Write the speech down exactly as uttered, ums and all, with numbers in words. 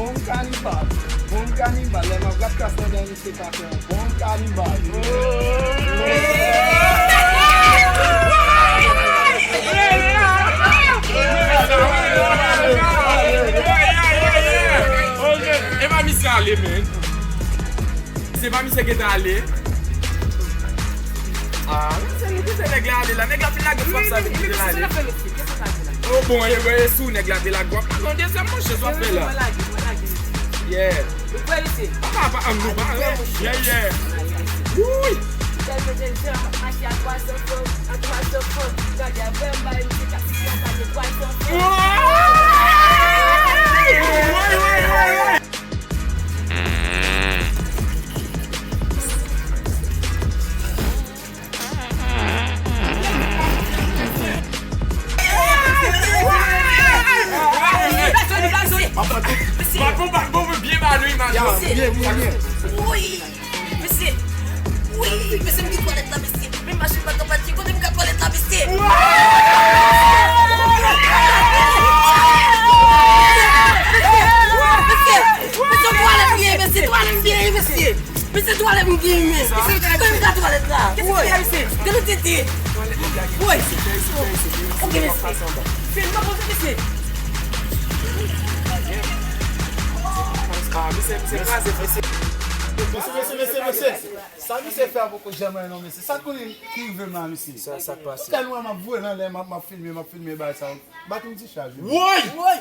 Bon kanibal. Bon kanibal. Lè m ap rap kras nan dan misye ka fè yon bon kanibal. E pa misye ale, men. Se pa misye gentan ale. Ah, se nou kite nèg la ale la. Nèg la fin lage fòm sa vin kite l ale. Oh, bon, e, e sou nèg la te lage. W ap pran yon dezyèm manchè, sa w ap fè la. Yeah. Papa, pa ann nou pa. Yeah, yeah. Wouy. Patwon, patwon, byen ba nou imaj lan. Byen, byen, byen. Wi, mesye. Wi, mesye, m gen twalèt la, mesye. Men machin pa ka pati, kote m ka twalèt la, mesye? Mesye, mesye, twalèt m gen, mesye, twalèt m gen, mesye. Mesye, twalèt m gen, men. Mesye, kote m ka twalèt la? Woy. Gade tete. Woy. Ok, mesye. Fin, mwen poze, mesye. Ah, mesye, mesye, kraze, mesye. Mesye, mesye, mesye, mesye. Sa misye fè a poko janm anyen non, mesye. Sa k konnen ki rive m la, mesye? Sa, sa k pase? Tèlman m ap voye nan lè, m ap, m ap filme, m ap filme bagay sa yo. Bat yon ti chaj, wi. Woy! Woy!